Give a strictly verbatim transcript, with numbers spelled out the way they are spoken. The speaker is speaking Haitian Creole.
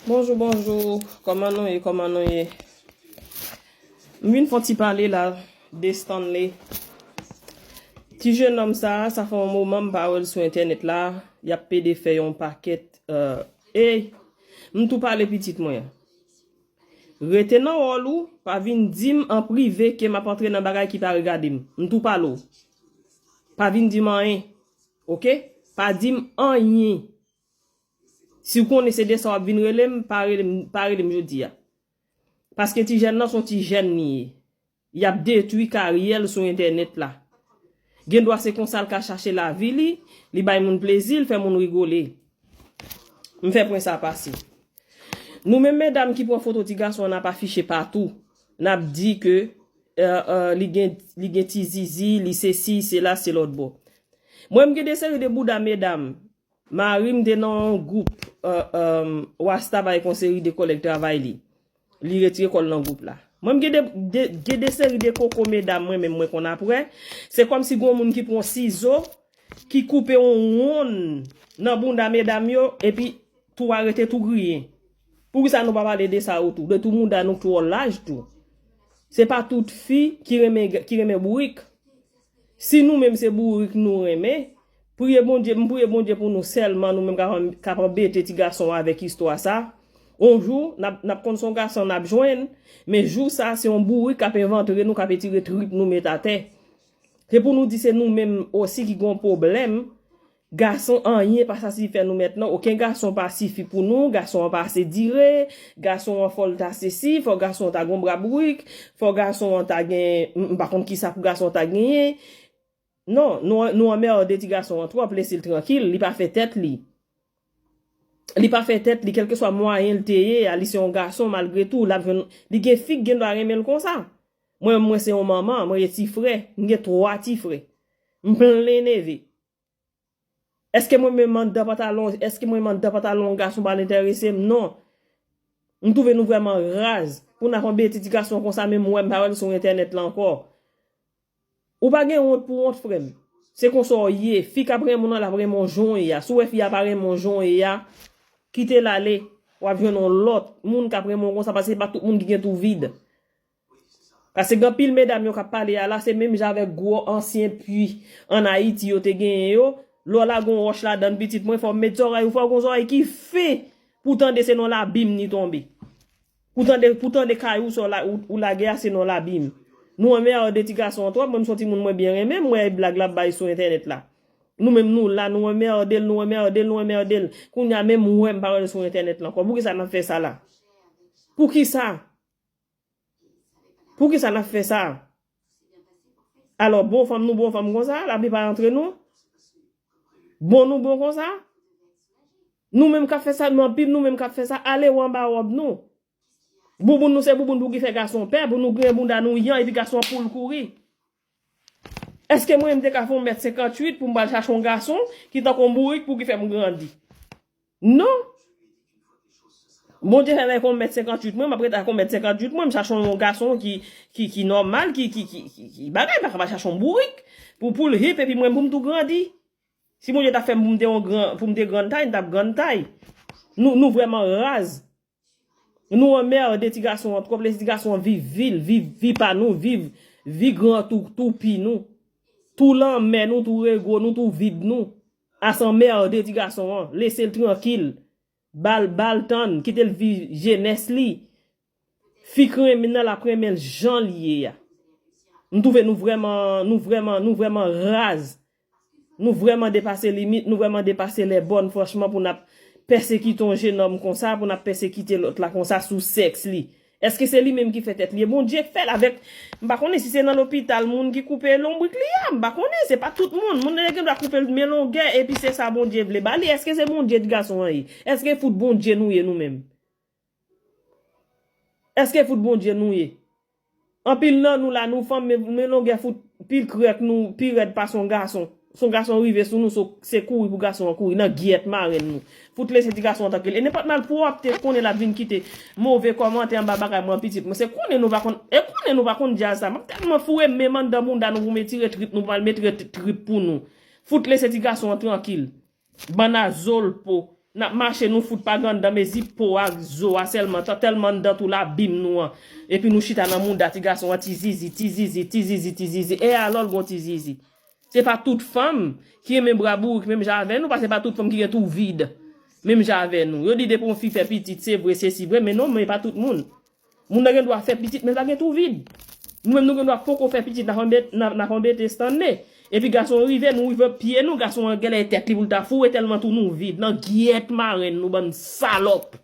Bonjou, bonjou. Kòman nou ye? Kòman nou ye? M vin fè yon ti pale la de Stanley. Ti jenòm sa, sa fè yon moman m pa wè l sou entènèt la. Y ap pede fè yon pakèt, euh, ey, m tou pale pitit mwen. Rete nan wòl ou, pa vin di m an prive ke m ap antre nan bagay ki pa regade m. M tou pale w. Pa vin di m anyen. Oke? Pa di m anyen. Si w konnen se de sa w ap vin rele m, pa rele m, pa rele m jodi a. Paske ti jèn nan se yon ti jèn li ye. Y ap detwi karyè l sou entènèt la. Gen dwa se konsa l ka chache lavi li, li bay moun plezi, l fè moun rigole. M fè pwen sa pase. Nou menm medam ki pran foto ti gason an, n ap afiche patou. N ap di ke, euh, euh, li gen, li gen ti zizi, li sesi, sela, se lòt bò. Mwen, m gen de seri de bouda medam. Mari m te nan yon gwoup, euh, euh, WhatsApp avèk yon seri de kòlèg travay li. Li retire kò l nan gwoup la. Mwen, m gen de, de, gen de seri de koko medam mwen menm mwen konn ap wè. Se kòmsi gen yon moun ki pran sizo, ki koupe yon wonn nan bounda medam yo, epi tou a rete tou griyen. Poukisa nou pa pale de sa yo tou? De tou bounda nou twò laj tou. Se pa tout fi ki renmen, ki renmen bourik. Si nou menm se bourik nou renmen, priye Bondye, m priye Bondye pou nou sèlman, nou menm k ap, k ap anbete ti gason an avèk istwa sa. On jou, n ap, n ap konn se yon gason n ap jwenn, men jou sa, se yon bourik k ap envantre nou, k ap etire trip nou met atè. Se pou nou di se nou menm osi ki gen yon pwoblèm. Gason anyen pa sa sifi fè nou mèt non. Okenn gason pa sifi pou nou. Gason an pa ase dire. Gason an fò l ta sesi. Fò gason an ta gen yon bra bourik. Fò gason an ta gen, m, m pa konn kisa pou gason an ta genyen. Non, nou, nou anmède ti gason an twòp, lese l trankil, li pa fè tèt li. Li pa fè tèt li, kèlkeswa mwayen l te ye a, li se yon gason, malgre tou, l ap jwenn, li gen fi k gen dwa renmen l konsa. Mwen, mwen se yon manman, mwen gen ti frè, m gen twa ti frè. M plen neve. Èske mwen menm anndan pantalon, èske mwen menm anndan pantalon yon gason pral enterese m? Non. M twouve nou vrèman raz. Pou n ap anbete ti gason konsa, menm mwen, m pa wè l sou entènèt la ankò. Ou pa gen wont pou wont, frè m. Se konsa w ye. Fi k ap renmen w nan, l ap renmen w jan w ye a. Si w wè fi a pa renmen w jan w ye a, kite l ale. W ap jwenn yon lòt moun k ap renmen w konsa, paske se pa tout moun ki gen twou vid. Paske gen anpil medam yo k ap pale a la, se menm jan avèk gwo ansyen pwi ann Ayiti yo te genyen yo. Lè w lage yon wòch ladan l, pitit mwen, fò w met zòrèy ou, fò w gen zòrèy ki fen pou w tande se nan yon labim li tonbe. Pou tande, pou tande kay ou, sa w la, ou, ou lage a, se nan yon labim. Nou anmède ti gason an twòp, mwen, m se yon timoun mwen byen renmen, m wè blag l ap bay sou entènèt la. Nou menm nou la, nou anmède l, nou anmède l, nou anmède l. Kounye a menm mwen, m pa wè l sou entènèt la ankò. Poukisa n ap fè sa la? Poukisa? Poukisa n ap fè sa? Alò, bon fanm nou bon fanm konsa, lavi pa antre nou? Bon nou bon konsa? Nou menm k ap fè sa, nou anpil nou menm k ap fè sa, ale w anba wòb nou. Bouboun nou se bouboun pou ki fè gason pè, pou nou griyen bounda nou yan, epi gason an pou l kouri. Èske mwen, m te ka fè yon mèt senkantuit pou m pral chache yon gason ki tankou yon bourik pou ki fè m grandi? Non. Bondye fè m avèk yon mèt senkantuit mwen, m ap rete ak yon mèt senkantuit mwen, m chache yon gason ki, ki, ki nòmal, ki, ki, ki, ki, ki bagay, m pa ka chache yon bourik pou, pou l hip, epi mwen, pou m tou grandi. Si Bondye ta fè m pou m te yon gran, pou m te grann tay, m t ap grann tay. Nou, nou vrèman raz. Nou anmède ti gason an twòp, lese ti gason an viv vi l, viv vi pa nou, viv vi gran tou, toupi nou. Tou lanmè nou, tou rego nou, tou vid nou. Ase anmède ti gason an, lese l trankil. Ba l, ba l tan, kite l viv jenès li. Fi k renmen nan, l ap renmen l jan l ye a. M twouve nou vrèman, nou vrèman, nou vrèman raz. Nou vrèman depase limit, nou vrèman depase lè bòn, franchman, pou n ap pèsekite yon jenòm konsa, pou n ap pèsekite lòt la konsa sou sèks li. Èske se li menm ki fè tèt li? E Bondye fè l avèk, m pa konnen si se nan lopital moun ki koupe lonbrik li a, m pa konnen, se pa tout moun. Moun nan gen dwa koupe l men longè, epi se sa Bondye vle ba li. Èske se Bondye ti gason an ye? Èske fout Bondye nou ye nou menm? Èske fout Bondye nou ye? Anpil nan nou la, nou fanm, men, men longè fout pi krèk nou, pi rèd pase yon gason. Si yon gason rive sou nou, se, se kouri pou gason an kouri, nan gyèt marenn nou. Fout lese ti gason an trankil. E nenpòt malpwòpte, konnen l ap vin kite move kòmantè anba bagay mwen, pitit mwen. Se konnen nou pa konn, e konnen nou pa konn djaz sa. M ap tèlman foure men m anndan bounda nou pou m etire trip nou, pou m al met trip pou nou. Fout lese ti gason an trankil. Bann a zolpo. N ap mache, nou fout pa gen anndan, men zip po ak zo a sèlman, tan tèlman anndan tou labim nou an. Epi nou chita nan mouda ti gason an, ti zizi, ti zizi, ti zizi, ti zizi. E alò l gon ti zizi. Se pa tout fanm ki renmen bra bourik menm jan avè nou, paske se pa tout fanm ki gen twou vid menm jan avè nou. Yo di depi yon fi fè pitit, se vre, se si vre, men non, men pa tout moun. Moun nan gen dwa fè pitit, men l pa gen twou vid. Nou menm nou gen dwa poko fè pitit, n a konbyen, n a, n a konbyen te stanne. Epi gason an rive, nou rive pye nou, gason an genlè tèt li pou l ta foure tèlman twou nou vid. Nan gyèt marenn nou bann salòp.